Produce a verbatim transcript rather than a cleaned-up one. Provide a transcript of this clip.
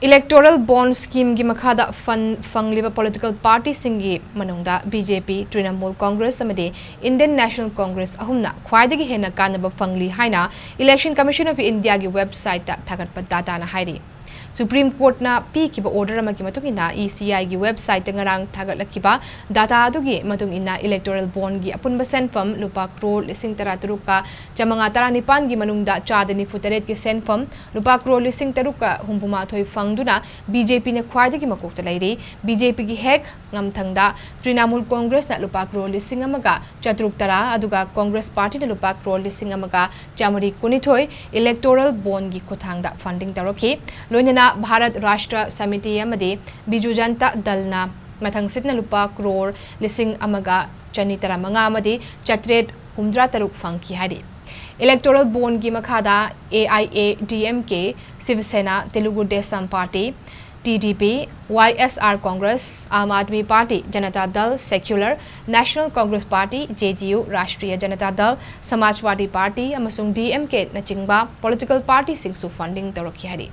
Electoral Bond Scheme ꯒꯤ ꯃꯈꯥꯗ fund ꯐꯪꯂꯤꯕ political party ꯁꯤꯡꯒꯤ ꯃꯅꯨꯡꯗ B J P, Trinamool Congress ꯑꯃꯗꯤ Indian National Congress ꯑꯍꯨꯝꯅ ꯈ꯭ꯋꯥꯏꯗꯒꯤ ꯍꯦꯟꯅ ꯀꯥꯟꯅꯕ ꯐꯪꯂꯤ ꯍꯥꯏꯅ Election Commission of India ꯒꯤ website ꯇ ꯊꯥꯒꯠꯄ data ꯅ ꯍꯥꯏꯔꯤ꯫ Supreme Court ꯅ ꯄꯤꯈꯤꯕ order ꯑꯃꯒꯤ ꯃꯇꯨꯡ ꯏꯟꯅ E C I ꯒꯤ website ꯇ ꯉꯔꯥꯡ ꯊꯥꯒꯠꯂꯛꯈꯤꯕ data ꯑꯗꯨꯒꯤ ꯃꯇꯨꯡ ꯏꯟꯅ, electoral bond ꯒꯤ ꯑꯄꯨꯟꯕ ꯁꯦꯟꯐꯝ ꯂꯨꯄꯥ ꯀ꯭ꯔꯣꯔ ꯂꯤꯁꯤꯡ ꯇꯔꯥ ꯇꯔꯨꯛꯀ ꯆꯥꯃꯉꯥ ꯇꯔꯥꯅꯤꯄꯥꯟ ꯒꯤ ꯃꯅꯨꯡꯗ ꯆꯥꯗ ꯅꯤꯐꯨ ꯇꯔꯦꯠ ꯀꯤ ꯁꯦꯟꯐꯝ ꯂꯨꯄꯥ ꯀ꯭ꯔꯣꯔ ꯂꯤꯁꯤꯡ ꯇꯔꯨꯛꯀ ꯍꯨꯝꯐꯨ ꯃꯥꯊꯣꯏ ꯐꯪꯗꯨꯅ B J P ꯅ ꯈ꯭ꯋꯥꯏꯗꯒꯤ ꯃꯀꯣꯛꯇ ꯂꯩꯔꯤ꯫ B J P ꯒꯤ ꯍꯦꯛ ꯉꯝꯊꯪꯗ Trinamool Congress ꯅ ꯂꯨꯄꯥ ꯀ꯭ꯔꯣꯔ ꯂꯤꯁꯤꯡ ꯑꯃꯒ ꯆꯥꯇ꯭ꯔꯨꯛ ꯇꯔꯥ, ꯑꯗꯨꯒ Congress Party ꯅ ꯂꯨꯄꯥ ꯀ꯭ꯔꯣꯔ ꯂꯤꯁꯤꯡ ꯑꯃꯒ ꯆꯥꯃꯔꯤ ꯀꯨꯟꯅꯤꯊꯣꯏ electoral bond ꯒꯤ ꯈꯨꯠꯊꯥꯡꯗ funding ꯇꯧꯔꯛꯈꯤ꯫ ꯂꯣꯏꯅꯅ Bharat Rashtra Samiti ꯑꯃꯗꯤ Biju Janata Dal ꯅ ꯃꯊꯪꯁꯤꯠꯅ ꯂꯨꯄꯥ ꯀ꯭ꯔꯣꯔ ꯂꯤꯁꯤꯡ ꯑꯃꯒ ꯆꯅꯤ ꯇꯔꯥꯃꯉꯥ ꯑꯃꯗꯤ ꯆꯥꯇ꯭ꯔꯦꯠ ꯍꯨꯝꯗ꯭ꯔꯥ ꯇꯔꯨꯛ ꯐꯪꯈꯤ ꯍꯥꯏꯔꯤ꯫ Electoral bond ꯒꯤ ꯃꯈꯥꯗ A I A D M K, Shiv Sena, Telugu Desam Party, T D P, Y S R Congress, Aam Aadmi Party, Janata Dal, Secular, National Congress Party, J D U, Rashtriya Janata Dal, Samajwadi Party ꯑꯃꯁꯨꯡ D M K ꯅꯆꯤꯡꯕ political party ꯁꯤꯡꯁꯨ funding ꯇꯧꯔꯛꯈꯤ ꯍꯥꯏꯔꯤ꯫